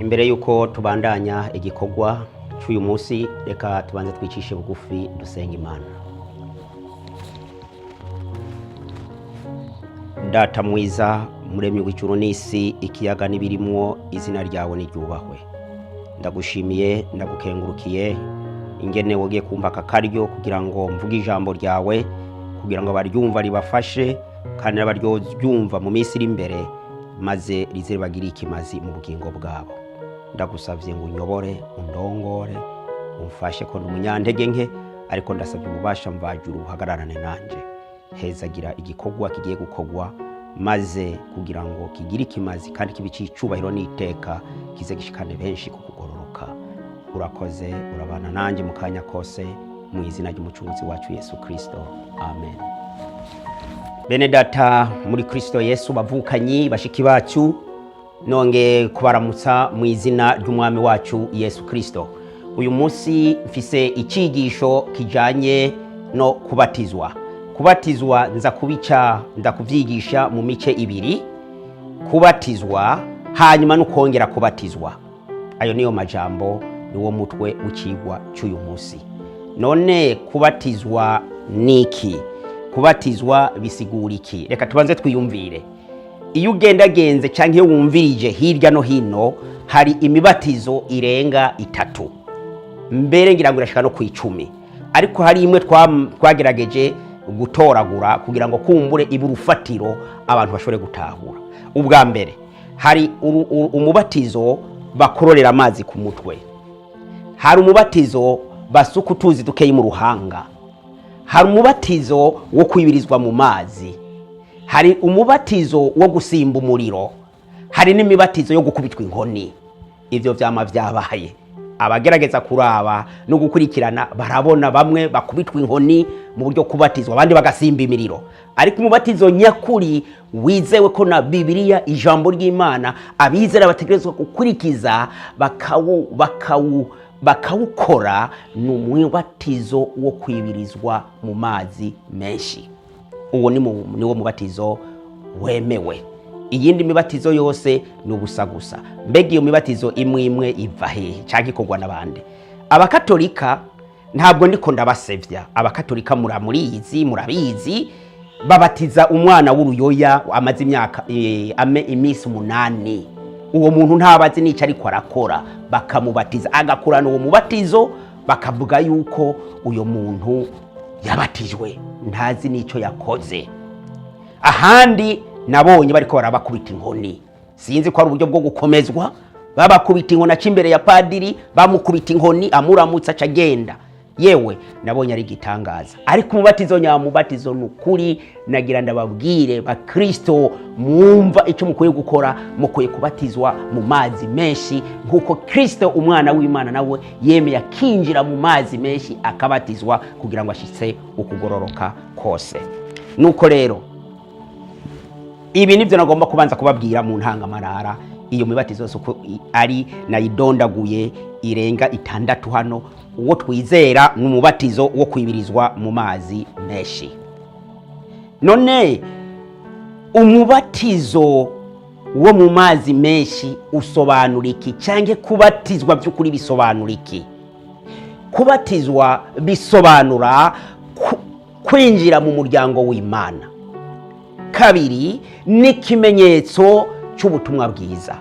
Imbere yuko tubandanya igikorwa cy'uyu munsi, reka tubanze twicishe bugufi dusenga Imana. Data mwiza, muremyi w'ijuru n'isi, ikiyaga n'ibirimwo, izina ryawe niryubahwe. Ndagushimiye, ndagukengurukiye ingene wogiye kumva aka karyo kugira ngo mvuge ijambo ryawe, kugira ngo abaryumva ribafashe kandi n'abaryumva mu minsi iri imbere, maze rize ribagire ikimazi mu bugingo bwabo. Ndagusavye ngo unyobore, undongore, umfashe ko ndi umunyantege nke, ariko ndasabye ububasha mvajuru uhagararane nanje. Hezagira igikorwa kigiye gukorwa, maze kugira ngo kigire ikimazi kandi kibe icicubahiro n'iteka, kize gishikane benshi ku kugororoka. Urakoze, urabana nanjye mu kanya kose, mu izina ry'umucunguzi wacu Yesu Kristo, amen. Bene data muri Kristo Yesu, bavukanyi bashiki bacu, nonge kubaramutsa mu izina ry'umwami wacu Yesu Kristo. Uyu munsi mfise icigisho kijanye no kubatizwa. Kubatizwa nza kubica, ndakuvyigisha mu mice ibiri: kubatizwa hanyuma no kongera kubatizwa. Ayo niyo majambo, niwo mutwe w'icigwa cy'uyu munsi. None kubatizwa niki? Kubatizwa bisigura iki? Reka tubanze twiyumvire. Iyo ugendagenze cyangwa iyo wumvirije hirya no hino, hari imibatizo irenga itatu, mbere ngira ngo irashika no ku 10, ariko hari imwe twagerageje gutoragura kugira ngo kumbure ibe urufatiro abantu bashobore gutahura. Ubwa mbere, hari umubatizo bakororera amazi ku mutwe, hari umubatizo basuka utuzi dukeyi mu ruhanga, hari umubatizo wo kwibirizwa mu mazi, hari umubatizo wo gusimba umuriro, hari n'imibatizo yo gukubitwa inkoni. Ibyo vyama vyabaye. Abagerageza kuraba no gukurikirana barabona bamwe bakubitwa inkoni mu buryo kubatizwa, abandi bagasimba imiriro. Ariko umubatizo nyakuri wizewe ko na Bibiliya, ijambo ry'Imana, abizera bategerezwa gukurikiza bakawukora, ni umubatizo wo kwibirizwa mu mazi menshi. Uwo niwo mubatizo wemewe. Iyindi mibatizo yose ni ubusa gusa. Mbega iyo mibatizo imwe imwe iva hehe cyangwa ikorwa n'abandi? Abakatolika, ntabwo ndiko ndabasevya, Abakatolika murizi, murabizi, babatiza umwana w'uruyoya amaze imyaka iminsi 8. Uwo muntu ntabazi n'icyo ariko arakora, bakamubatiza agakurana uwo mubatizo, bakavuga yuko uyo muntu yabatijwe, ntazi n'icyo yakoze. Ahandi nabonye bariko barabakubita inkoni, sinzi ko ari uburyo bwo gukomezwa, babakubita inkoni, aca imbere ya padiri, bamukubita inkoni, amuramutsa aca agenda. Yewe, nabonye ari igitangaza. Ariko umubatizo nyamubatizo ni ukuri, nagira ndababwire bakristo mwumva icyo mukwiye gukora: mukwiye kubatizwa mu mazi menshi, nk'uko Kristo umwana w'Imana nawe yemeye akinjira mu mazi menshi akabatizwa kugira ngo ashitse ukugororoka kose. Nuko rero ibi nibyo nagomba kubanza kubabwira mu ntangamarara. Iyo mibatizo yose uko ari nayidondaguye irenga 6 hano, uwo twizera ni umubatizo wo kwibirizwa mu mazi menshi. None umubatizo wo mu mazi menshi usobanura iki? Cyangwa kubatizwa by'ukuri bisobanura iki? Kubatizwa bisobanura kwinjira mu muryango w'Imana. Kabiri, n'ikimenyetso cy'ubutumwa bwiza.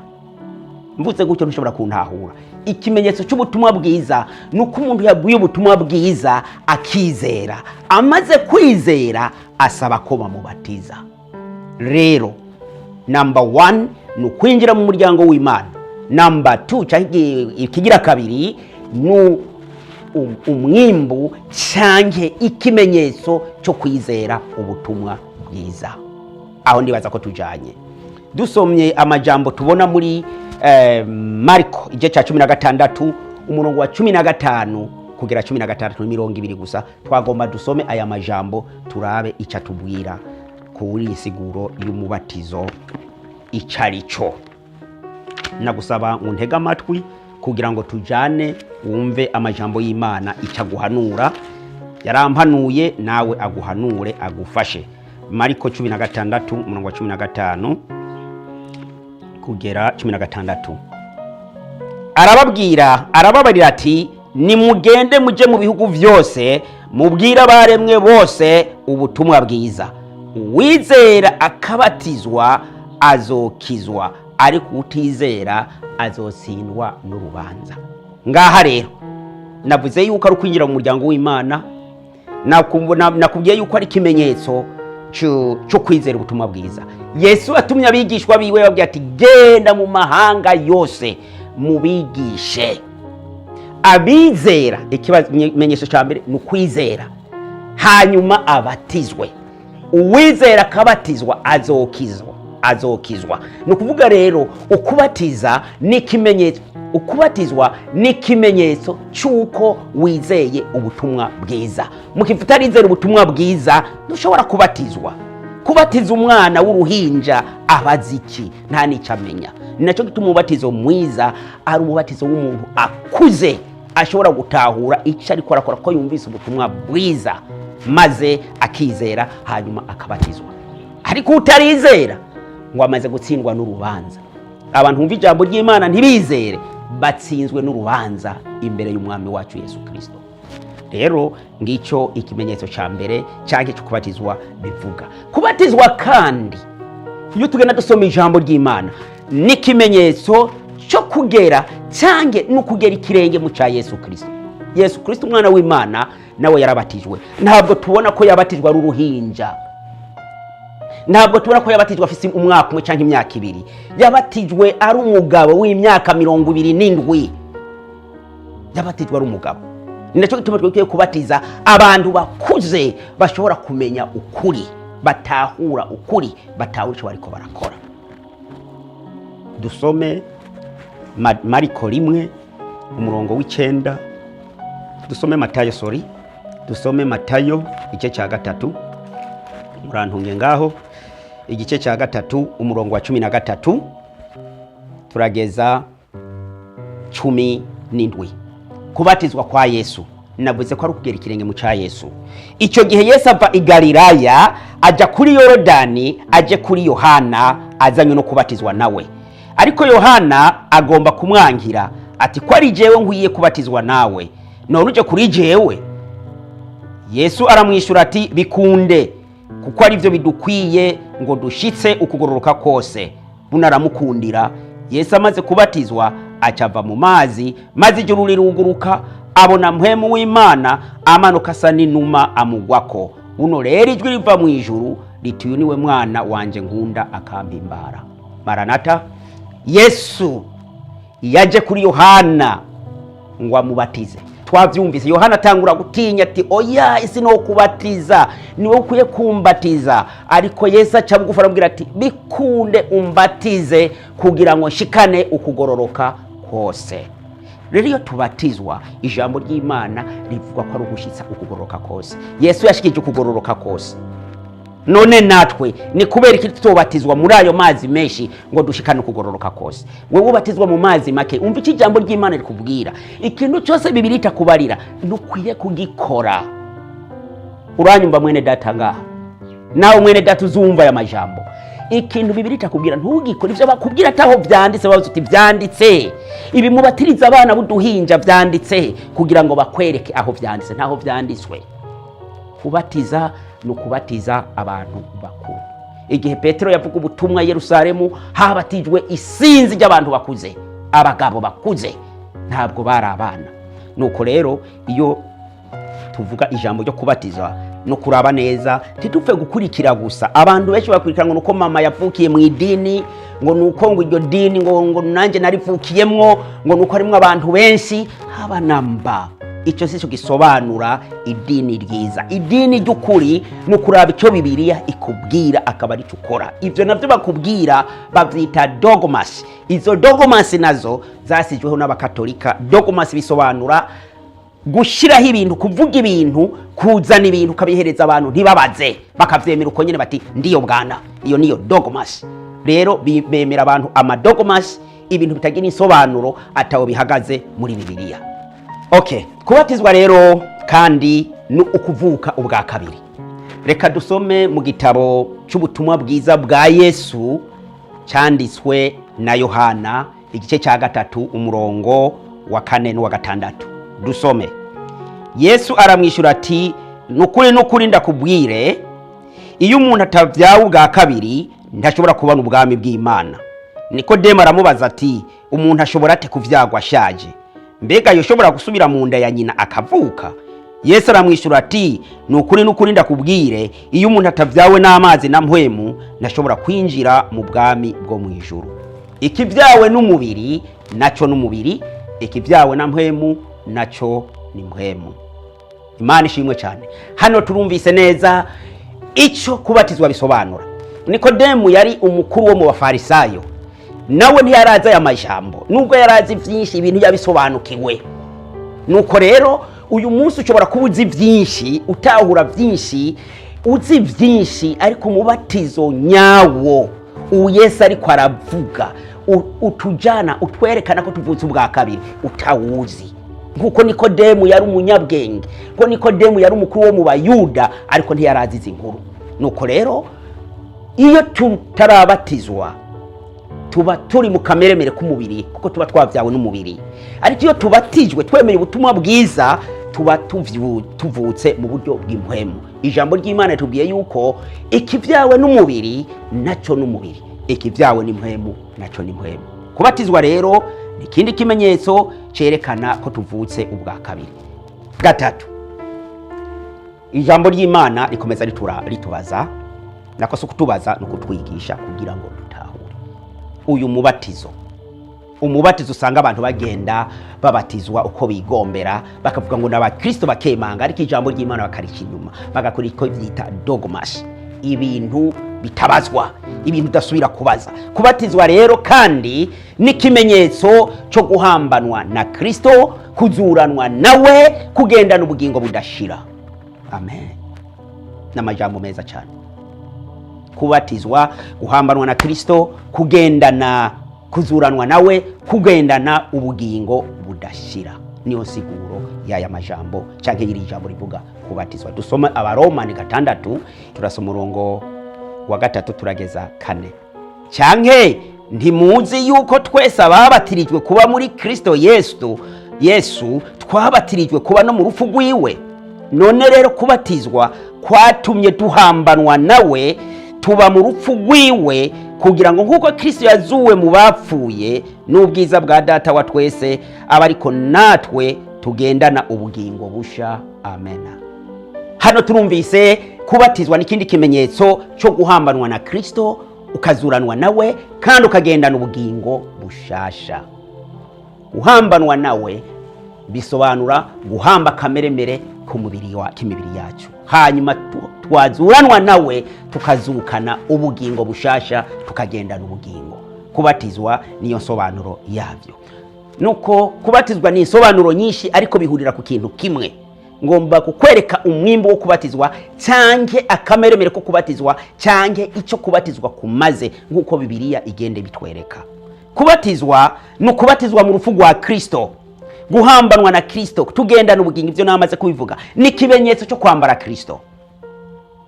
Mvuze gutyo ntushobora kuntahura. Ikimenyetso cy'ubutumwa bwiza ni uko umuntu yabwiye ubutumwa bwiza akizera, amaze kwizera asaba ko bamubatiza. Rero number 1 ni ukwinjira mu muryango w'Imana. Number 2, cyangwa ikigira kabiri, ni umwimbu cyangwa ikimenyetso cyo kwizera ubutumwa bwiza. Aho ndibaza ko tujanye. Dusomye amajambo tubona muri Mariko igice cya 16, umurongo wa 15 kugera 16, 20 gusa. Twagomba dusome aya majambo, turabe icyo atubwira kuri iyi siguro y'umubatizo icyo ari cyo. Nagusaba ngo ntege amatwi kugira ngo tujane, wumve amajambo y'Imana icyo aguhanura. Yarampanuye, nawe aguhanure, agufashe. Mariko 16, umurongo wa 15 kugera 16. Arababwira, arababarira ati: "Nimugende muje mu bihugu byose, mubwire abaremwe bose ubutumwa bwiza. Uwizera akabatizwa azokizwa, ariko utizera azotsindwa n'urubanza." Ngaha rero navuze yuko ari ukwinjira mu muryango w'Imana. Nakubwiye yuko ari ikimenyetso cyo kwizera ubutumwa bwiza. Yesu atumye abigishwa biwe, babwira ati: "Genda mu mahanga yose mubigishe abizera." Ikimenyetso cya mbere ni ukwizera, hanyuma abatizwe. Uwizera akabatizwa azokizwa, azokizwa. Ni ukuvuga rero ukubatiza ni ikimenyetso, ukubatizwa ni ikimenyetso cy'uko wizeye ubutumwa bwiza. Mu gihe utarizera ubutumwa bwiza, ntushobora kubatizwa. Kubatiza umwana w'uruhinja, abazi iki? Nta n'icyo amenya. Ni nacyo gituma umubatizo mwiza ari umubatizo w'umuntu akuze, ashobora gutahura icyo ariko arakora, ko yumvise ubutumwa bwiza maze akizera, hanyuma akabatizwa. Ariko utarizera ngo amaze gutsindwa n'urubanza. Abantu bumva ijambo ry'Imana ntibizere, batsinzwe n'urubanza imbere y'Umwami wacu Yesu Kirisito. Rero ngicyo ikimenyetso cya mbere cyangwa cyo kubatizwa bivuga. Kubatizwa kandi, iyo tugenda dusoma ijambo ry'Imana, n'ikimenyetso cyo kugera cyangwa no kugera ikirenge mu cya Yesu Kirisito. Yesu Kirisito, umwana w'Imana, nawe yarabatijwe. Ntabwo tubona ko yabatijwe ari uruhinja, ntabwo tubona ko yabatijwe afite umwaka umwe cyangwa imyaka 2. Yabatijwe ari umugabo w'imyaka 27. Yabatijwe ari umugabo. Ni nacyo gituma twikwiye kubatiza abantu bakuze, bashobora kumenya ukuri, batahura ukuri, batahura icyo bariko barakora. Dusome Mariko 1 umurongo w'9. Dusome Matayo, sorry, dusome Matayo igice cya 3. Murantunge ngaho, igice cya 3 umurongo wa 13 turageza 17. Kubatizwa kwa Yesu, navuze ko ari ukugera ikirenge mu cya Yesu. Icyo gihe Yesu ava i Galilaya ajya kuri Yorodani, aje kuri Yohana azanywe no kubatizwa nawe. Ariko Yohana agomba kumwangira ati: "Ko ari jewe nkwiye kubatizwa nawe, none uje kuri jewe?" Yesu aramwishyura ati: "Bikunde, kuko ari byo bidukwiye ngo dushitse ukugororoka kose." Buno aramukundira. Yesu amaze kubatizwa, acava mu mazi, maze ijuru riruguruka, abona Mpwemu w'Imana amanuka asa n'inuma, amugwako. Buno rero ijwi riva mu ijuru riti: "Uyu niwe mwana wanje nkunda akampimbara." Maranata. Yesu yaje kuri Yohana ngo amubatize. Twabyumvise, Yohana atangura gutinya ati: "Oya, isi no kubatiza, niwe ukwiye kumbatiza." Ariko Yesu aca bugufi, aramubwira ati: "Bikunde umbatize kugira ngo nshikane ukugororoka kose." Rero iyo tubatizwa, ijambo ry'Imana rivuga ko ari ugushyitsa ukugororoka kose. Yesu yashikije ukugororoka kose. None natwe ni kubera iki tutobatizwa muri ayo mazi menshi ngo dushikane ukugororoka kose? Wewe ubatizwa mu mazi make, umva icyo ijambo ry'Imana rikubwira. Ikintu cyose Bibiri itakubarira, ntukwiye kugikora. Uranyumva, mwene data ngaha, nawe mwene data uzumva aya majambo? Ikintu Bibiri itakubwira, ntugikore. Ivyo bakubwira ataho vyanditse, bavuze uti: "Vyanditse ibi, mubatiriza abana b'uduhinja vyanditse?" Kugira ngo bakwereke aho vyanditse. Ntaho vyanditswe. Kubatiza ni ukubatiza abantu bakuru. Igihe Petero yavuga ubutumwa i Yerusalemu, habatijwe isinzi ry'abantu bakuze, abagabo bakuze, ntabwo bari abana. Nuko rero iyo tuvuga ijambo ryo kubatiza, no kuraba neza, ntitupfe gukurikira gusa. Abantu benshi bakurikira ngo nuko mama yavukiye mu idini, ngo nuko ngo iryo dini ngo nanjye narivukiyemwo, ngo nuko harimwo abantu benshi. Haba namba, icyo si cyo gisobanura idini ryiza. Idini ry'ukuri ni ukuraba icyo Bibiliya ikubwira, akaba ari cyo ukora. Ibyo nabyo bakubwira babyita dogmas. Izo dogmas nazo zasizweho n'Abakatolika. Dogmas bisobanura gushyiraho ibintu, kuvuga ibintu, kuzana ibintu ukabihereza abantu ntibabaze, bakabyemera uko nyine, bati: "Ndiyo bwana." Iyo niyo dogmas. Rero bemera abantu amadogmas, ibintu bitagira insobanuro, ataho bihagaze muri Bibiliya. Okay, kubatizwa rero kandi ni ukuvuka ubwa kabiri. Reka dusome mu gitabo cy'ubutumwa bwiza bwa Yesu cyanditswe na Yohana. Igice cya 3, umurongo wa 4 n'uwa 6. Dusome. Yesu aramwishyura ati: "Nukuri, nukuri, ndakubwire, iyo umuntu atabyawe ubwa kabiri ntashobora kubona ubwami bw'Imana." Nikodemu aramubaza ati: "Umuntu ashobora ate kuvyagwa ashaje? Mbega yoshobora gusubira mu nda ya nyina akavuka?" Yesu aramwishyura ati: "Ni ukuri, nukuri, ndakubwire, iyo umuntu atavyawe n'amazi na Mpwemu ntashobora kwinjira mu bwami bwo mu ijuru. Ikivyawe n'umubiri naco n'umubiri, ikivyawe na Mpwemu naco ni mpwemu." Imana ishimwe cyane. Hano turumvise neza icyo kubatizwa bisobanura. Nikodemu yari umukuru wo mu Bafarisayo, nawe ntiyarazi aya majambo, nubwo yarazi byinshi, ibintu yabisobanukiwe. Nuko rero uyu munsi ushobora kuba uzi byinshi, utahura byinshi, uzi byinshi, ariko umubatizo nyawo ubu Yesu ariko aravuga, utujana, utwerekana ko tuvutse ubwa kabiri, utawuzi. Nkuko Nikodemu yari umunyabwenge, nkuko Nikodemu yari umukuru wo mu Bayuda, ariko ntiyarazi izi nkuru. Nuko rero iyo tutarabatizwa tuba turi mu kameremere k'umubiri, kuko tuba twabyawe n'umubiri. Ariko iyo tubatijwe, twemeye ubutumwa bwiza, tuba tuvutse mu buryo bw'impwemu. Ijambo ry'Imana ritubwiye yuko ikibyawe n'umubiri nacyo n'umubiri, ikibyawe n'impwemu nacyo n'impwemu. Kubatizwa rero ni ikindi kimenyetso cyerekana ko tuvutse ubwa kabiri. 3, ijambo ry'Imana rikomeza ritubaza, nako si ukutubaza, ni ukutwigisha kugira ngo dutahure uyu mubatizo. Umubatizo usanga abantu bagenda babatizwa uko bigombera, bakavuga ngo ni Abakristo, bakemanga, ariko ijambo ry'Imana bakarica inyuma, bagakora icyo byita dogmas, ibintu bitabazwa, ibintu udasubira kubaza. Kubatizwa rero kandi n'ikimenyetso cyo guhambanwa na Kristo, kuzuranwa nawe, kugendana ubugingo budashira. Amen. N'amajambo meza cyane. Kubatizwa, guhambanwa na Kristo, kugendana, kuzuranwa nawe, kugendana ubugingo budashira, niyo nsiguro y'aya majambo cyangwa y'iri jambo rivuga kubatizwa. Dusoma Abaromani 6, turasoma umurongo wa 3 turageza 4. "Cyanke ntimuzi yuko twese ababatirijwe kuba muri Kristo Yesu twabatirijwe kuba no mu rupfu rwiwe? None rero kubatizwa kwatumye duhambanwa nawe, tuba mu rupfu rwiwe, kugira ngo nk'uko Kristo yazuwe mu bapfuye n'ubwiza bwa Data wa twese, aba ariko natwe tugendana ubugingo busha." Amena. Hano turumvise kubatizwa n'ikindi kimenyetso cyo guhambanwa na Kristo, ukazuranwa nawe, kandi ukagendana ubugingo bushasha. Guhambanwa nawe bisobanura guhamba akameremere k'umubiri wa k'imibiri yacu, hanyuma twazuranwa nawe tukazukana ubugingo bushasha, tukagendana ubugingo. Kubatizwa niyo nsobanuro yabyo. Nuko kubatizwa ni insobanuro nyinshi, ariko bihurira ku kintu kimwe. Ngomba kukwereka umwimbo wo kubatizwa, cyanke akameremere ko kubatizwa, cyanke icyo kubatizwa kumaze, nk'uko Bibiliya igenda bitwereka. Kubatizwa ni ukubatizwa mu rupfu rwa Kristo, guhambanwa na Kristo, tugendana ubugingo. Ibyo namaze kubivuga. Ni ikimenyetso cyo kwambara Kristo.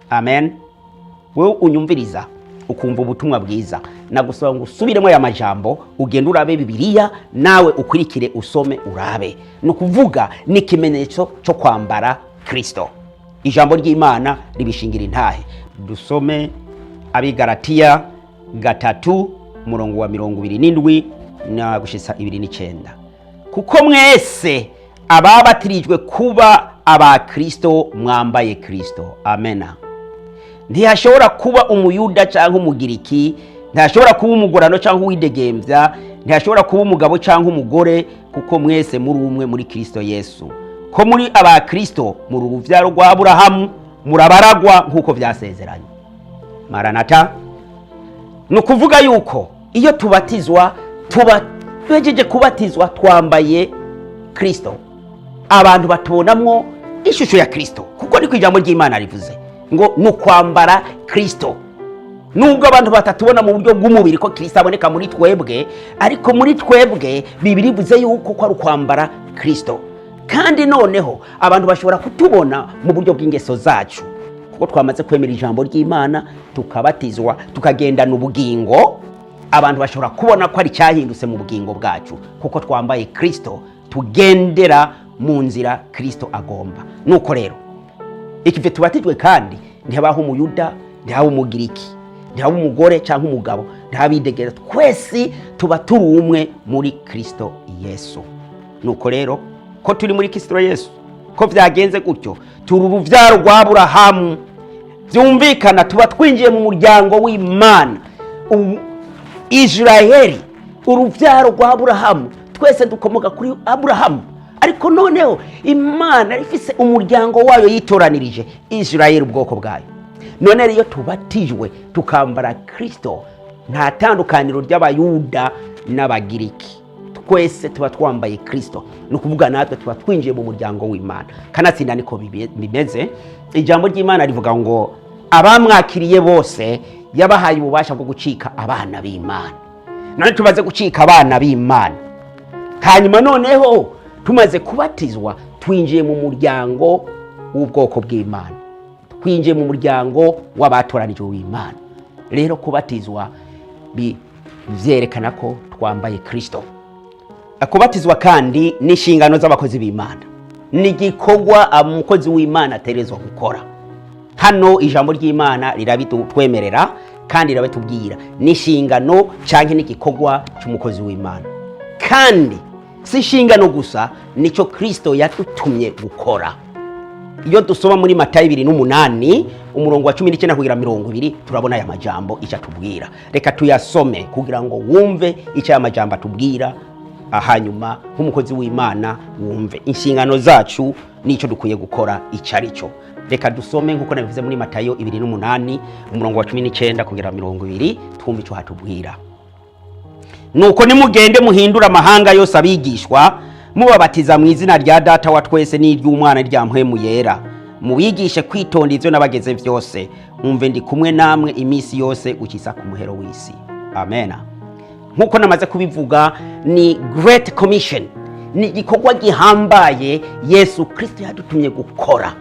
Amen. Wowe unyumviriza, ukumva ubutumwa bwiza, nagusaba ngo usubiremo aya majambo, ugende urabe Bibiliya nawe, ukurikire, usome, urabe. Ni ukuvuga ni ikimenyetso cyo kwambara Kristo. Ijambo ry'Imana ribishingira intahe. Dusome Abigaratiya 3, umurongo wa 27 na gushitsa 29: "Kuko mwese ababatirijwe kuba aba Kristo mwambaye Kristo." Amena. "Ntihashobora kuba Umuyuda cyangwa Umugiriki, ntihashobora kuba umugorano cyangwa uwidegembya, ntihashobora kuba umugabo cyangwa umugore, kuko mwese muri umwe muri Kristo Yesu. Ko muri aba Kristo, muri urubyaro rwa Aburahamu, murabaragwa nk'uko byasezeranye." Maranata. Ni ukuvuga yuko iyo tubatizwa, tuba twejeje kubatizwa, twambaye Kristo. Abantu batubonamwo ishusho ya Kristo, kuko niko ijambo ry'Imana rivuze ngo ni ukwambara Kristo. Nubwo abantu batatubona mu buryo bw'umubiri ko Kristo aboneka muri twebwe, ariko muri twebwe Bibiri ivuze yuko ko ari ukwambara Kristo. Kandi noneho abantu bashobora kutubona mu buryo bw'ingeso zacu, kuko twamaze kwemera ijambo ry'Imana, tukabatizwa, tukagendana ubugingo. Abantu bashobora kubona ko ari icyahindutse mu bugingo bwacu, kuko twambaye Kristo, tugendera mu nzira Kristo agomba. Nuko rero ikive tubatijwe, kandi ntihabaho Umuyuda, ntihaba Umugiriki, ntihaba umugore cyangwa umugabo, ntihabidegera, twese tuba turi umwe muri Kristo Yesu. Nuko rero ko turi muri Kristo Yesu, ko byagenze gutyo, turi urubyaro rwa Aburahamu. Byumvikana tuba twinjiye mu muryango w'Imana. Israheli, urubyaro rwa Aburahamu, twese dukomoka kuri Aburahamu. Ariko noneho Imana ifise umuryango wayo yitoranirije, Israheli, ubwoko bwayo. None rero iyo tubatijwe tukambara Kristo, nta tandukaniro ry'Abayuda n'Abagiriki, twese tuba twambaye Kristo. Ni ukuvuga natwe tuba twinjiye mu muryango w'Imana. Kanatsinda niko bimeze. Ijambo ry'Imana rivuga ngo abamwakiriye bose yabahaye ububasha bwo gucika abana b'Imana. None tumaze gucika abana b'Imana, hanyuma noneho tumaze kubatizwa, twinjiye mu muryango w'ubwoko bw'Imana, twinjiye mu muryango w'abatoranijwe w'Imana. Rero kubatizwa byerekana ko twambaye Kristo. Kubatizwa kandi ni inshingano z'abakozi b'Imana, ni igikorwa umukozi w'Imana ategerezwa gukora. Hano ijambo ry'Imana rirabitwemerera kandi rirabitubwira, ni inshingano cyangwa n'igikorwa cy'umukozi w'Imana. Kandi si inshingano gusa, nicyo Kristo yadutumye gukora. Iyo dusoma muri Matayo 28, umurongo wa 19 kugera 20, turabona aya majambo icyo atubwira. Reka tuyasome kugira ngo wumve icyo aya majambo atubwira, hanyuma nk'umukozi w'Imana wumve inshingano zacu n'icyo dukwiye gukora icyo ari cyo. Reka dusome nk'uko nabivuze muri Matayo 28, umurongo wa 19 kugera 20, twumve icyo hatubwira. Nuko nimugende muhindure amahanga yose abigishwa, mubabatiza mu izina rya Data wa twese n'iry'Umwana rya Mpwemu Yera, mubigishe kwitonda ivyo nabageze vyose. Umve, ndi kumwe namwe iminsi yose gushitsa ku muhero w'isi. Amena. Nk'uko namaze kubivuga, ni Great Commission, ni igikorwa gihambaye Yesu Kristo yadutumye gukora.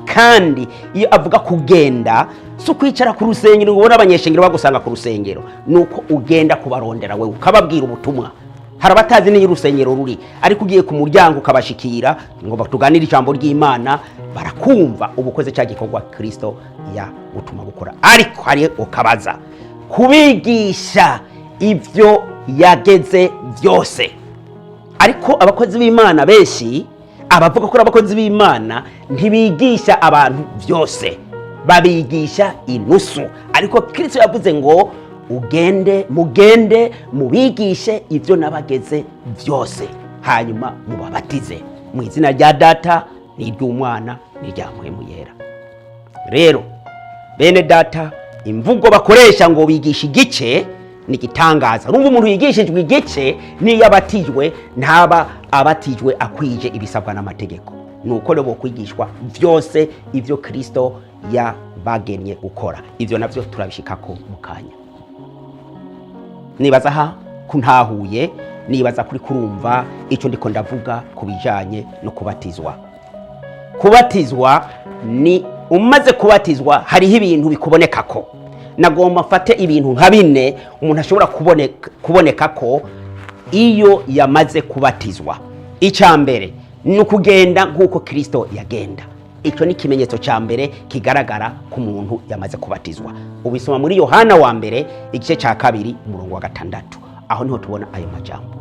Kandi iyo avuga kugenda, si ukwicara ku rusengero ngo ubone abanyeshengero bagusanga ku rusengero, ni uko ugenda kubarondera wewe, ukababwira ubutumwa. Hari abatazi n'iyo urusengero ruri, ariko ugiye ku muryango ukabashikira ngo tuganire ijambo ry'Imana, barakumva. Uba ukoze cya gikorwa Kristo yagutuma gukora. Ariko hari ukabaza kubigisha ibyo yageze byose. Ariko abakozi b'Imana benshi, abavuga ko ari abakozi b'Imana, ntibigisha abantu byose, babigisha inusu. Ariko Kristo yavuze ngo ugende, mugende mubigishe ibyo nabageze byose, hanyuma mubabatize mu izina rya Data n'iry'Umwana n'irya Mpwemu Yera. Rero bene Data, imvugo bakoresha ngo bigisha igice ni igitangaza. Urumva, umuntu yigishijwe igice n'iyo abatijwe ntaba abatijwe akwije ibisabwa n'amategeko. Ni uko rero kwigishwa byose ibyo Kristo yabagennye gukora. Ibyo nabyo turabishikako mu kanya. Nibaza aha kuntahuye, nibaza kuri kurumva icyo ndiko ndavuga ku bijanye no kubatizwa. Kubatizwa ni umaze kubatizwa hariho ibintu bikuboneka ko nagomba mfate ibintu nka bine umuntu ashobora kuboneka ko iyo yamaze kubatizwa. Icya mbere ni ukugenda nk'uko Kristo yagenda. Icyo ni ikimenyetso cya mbere kigaragara ku muntu yamaze kubatizwa. Ubisoma muri Yohana wa mbere, igice cya 2, umurongo wa 6. Aho niho tubona ayo majambo.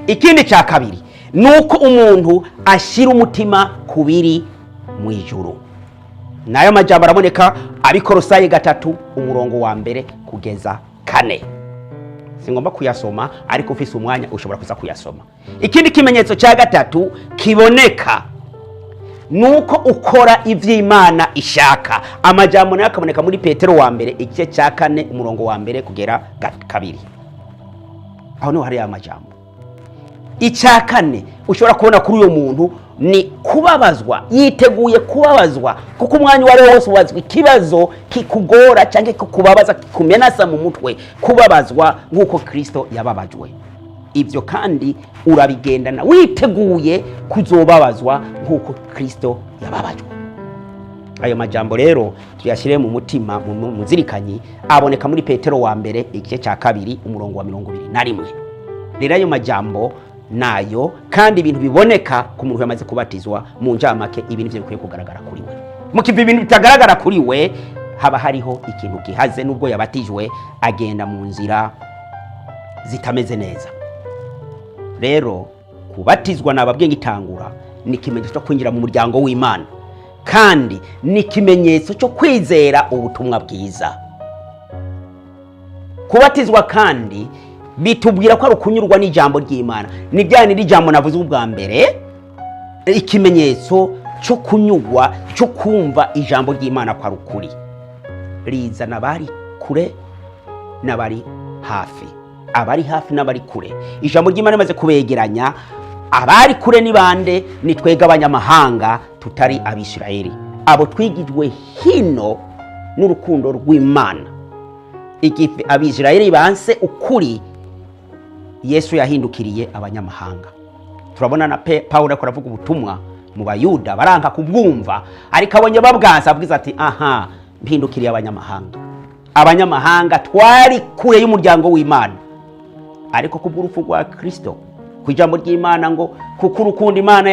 Ikindi cya kabiri ni uko umuntu ashyira umutima ku biri mu ijuru. Nayo majambo araboneka Abikorosayi 3, umurongo wa 1 kugeza 4. Singomba kuyasoma, ariko ufise umwanya ushobora kuza kuyasoma. Ikindi kimenyetso cya gatatu kiboneka ni uko ukora iby'Imana ishaka. Amajambo nayo akaboneka muri Petero wa mbere, igice cya 4, umurongo wa 1 kugera 2. Aho niho hari amajambo. Icya kane ushobora kubona kuri uyu muntu ni kubabazwa, yiteguye kubabazwa, kuko umwanya uwo ari wo wose ubazwa ikibazo kikugora cyangwa kikubabaza, kikumenasa mu mutwe, kubabazwa nk'uko Kristo yababajwe. Ibyo kandi urabigendana witeguye kuzobabazwa nk'uko Kristo yababajwe. Ayo majambo rero tuyashyire mu mutima, mu muzirikanyi, aboneka muri Petero wa mbere igice cya 2 umurongo wa 21. Rero ayo majambo nayo kandi ibintu biboneka ku muntu yamaze kubatizwa, mu njamake ibintu bye bikwiye kugaragara kuri we. Mukiva ibintu bitagaragara kuri we, haba hariho ikintu gihaze. Nubwo yabatijwe, agenda mu nzira zitameze neza. Rero kubatizwa, nababwiye ngitangura, ni ikimenyetso cyo kwinjira mu muryango w'Imana, kandi ni ikimenyetso cyo kwizera ubutumwa bwiza. Kubatizwa kandi bitubwira ko ari ukunyurwa n'ijambo ry'Imana. Ni bya niri jambo navuze ubwa mbere, ikimenyetso cyo kunyurwa, cyo kumva ijambo ry'Imana ko ari ukuri. Rizana abari kure n'abari hafi, abari hafi n'abari kure. Ijambo ry'Imana rimaze kubegeranya. Abari kure ni bande? Ni twebwe abanyamahanga tutari Abisirayeli, abo twigijwe hino n'urukundo rw'Imana. Igihe Abisirayeli banse ukuri, Yesu yahindukiriye abanyamahanga. Turabona na Pawulo ariko aravuga ubutumwa mu Bayuda, baranka kubwumva, ariko abonye babwanse abwiza ati: "Aha mpindukiriye abanyamahanga." Abanyamahanga twari kure y'umuryango w'Imana, ariko kubw'urupfu rwa Kristo, ku ijambo ry'Imana ngo: "Kuko urukundo Imana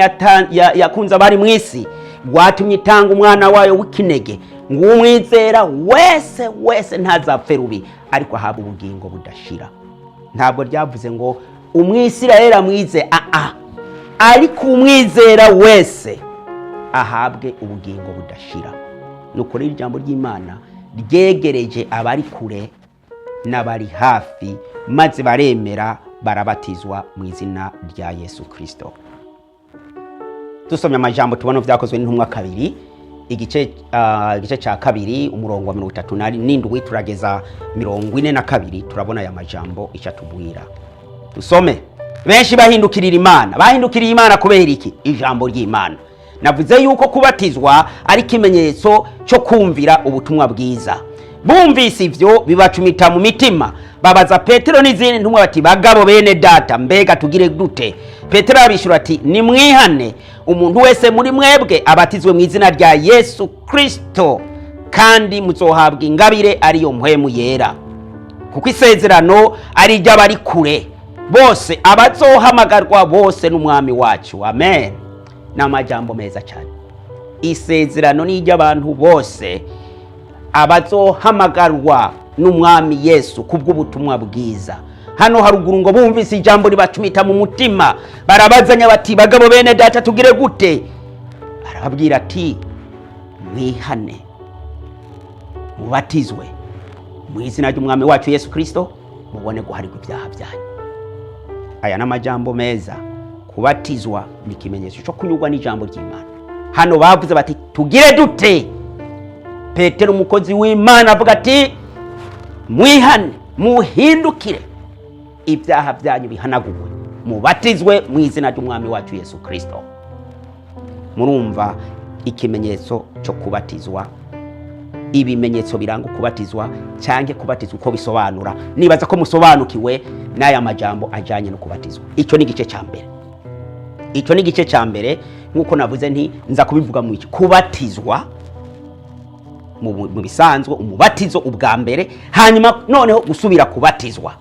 yakunze abari mu isi rwatumye itanga umwana wayo w'ikinege, ngo umwizera wese wese ntazapfe rubi, ariko ahabwe ubugingo budashira." Ntabwo ryavuze ngo Umwisirayeli amwize, aa, ariko umwizera wese ahabwe ubugingo budashira. Nuko rero ijambo ry'Imana ryegereje abari kure n'abari hafi, maze baremera, barabatizwa mu izina rya Yesu Kristo. Dusomye amajambo tubona vyakozwe n'Intumwa 2, igice cya 2, umurongo wa 37 turageza 42, turabona aya majambo icyo atubwira. Dusome: benshi bahindukirira Imana. Bahindukiriye Imana kubera iki? Ijambo ry'Imana. Navuze yuko kubatizwa ari ikimenyetso cyo kumvira ubutumwa bwiza. Bumvise ivyo, bibacumita mu mitima, babaza Petero n'izindi ntumwa bati: "Bagabo bene data, mbega tugire dute?" Petero arabishyura ati: "Nimwihane, umuntu wese muri mwebwe abatizwe mu izina rya Yesu Kristo, kandi muzohabwa ingabire ariyo Mpwemu Yera, kuko isezerano ari iry'abari kure bose, abazohamagarwa bose n'Umwami wacu." Amen. Ni amajambo meza cyane. Isezerano ni iry'abantu bose, abazohamagarwa n'Umwami Yesu kubw'ubutumwa bwiza. Hano haruguru ngo bumvise ijambo ribacumita mu mutima, barabazanya bati: "Bagabo bene data, tugire gute?" Arababwira ati: "Mwihane, mubatizwe mu izina ry'Umwami wacu Yesu Kristo, mubone guharirwa ibyaha byanyu." Aya ni amajambo meza. Kubatizwa ni ikimenyetso cyo kunyurwa n'ijambo ry'Imana. Hano bavuze bati: "Tugire dute?" Petero umukozi w'Imana avuga ati: "Mwihane, muhindukire, ibyaha byanyu bihanaguwe, mubatizwe mu izina ry'Umwami wacu Yesu Kristo." Murumva ikimenyetso cyo kubatizwa, ibimenyetso biranga ukubatizwa, cyangwa kubatizwa uko bisobanura. Nibaza ko musobanukiwe n'aya majambo ajyanye no kubatizwa. Icyo ni igice cya mbere. Icyo ni igice cya mbere. Nk'uko navuze nti nza kubivuga mu iki kubatizwa mu bisanzwe, umubatizo ubwa mbere, hanyuma noneho gusubira kubatizwa.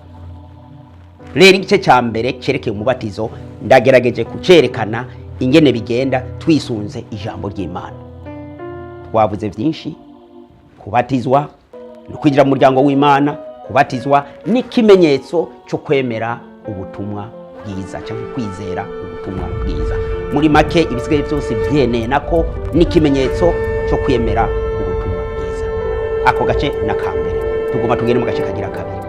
Rero igice cya mbere cyerekeye umubatizo ndagerageje kucyerekana ingene bigenda twisunze ijambo ry'Imana. Twavuze byinshi. Kubatizwa ni kwinjira mu muryango w'Imana. Kubatizwa ni ikimenyetso cyo kwemera ubutumwa bwiza cyangwa kwizera ubutumwa bwiza. Muri make, ibisigaye byose byeneye nako ni ikimenyetso cyo kwemera ubutumwa bwiza. Ako gace ni akambere. Tugomba tugende mu gace kagira kabiri.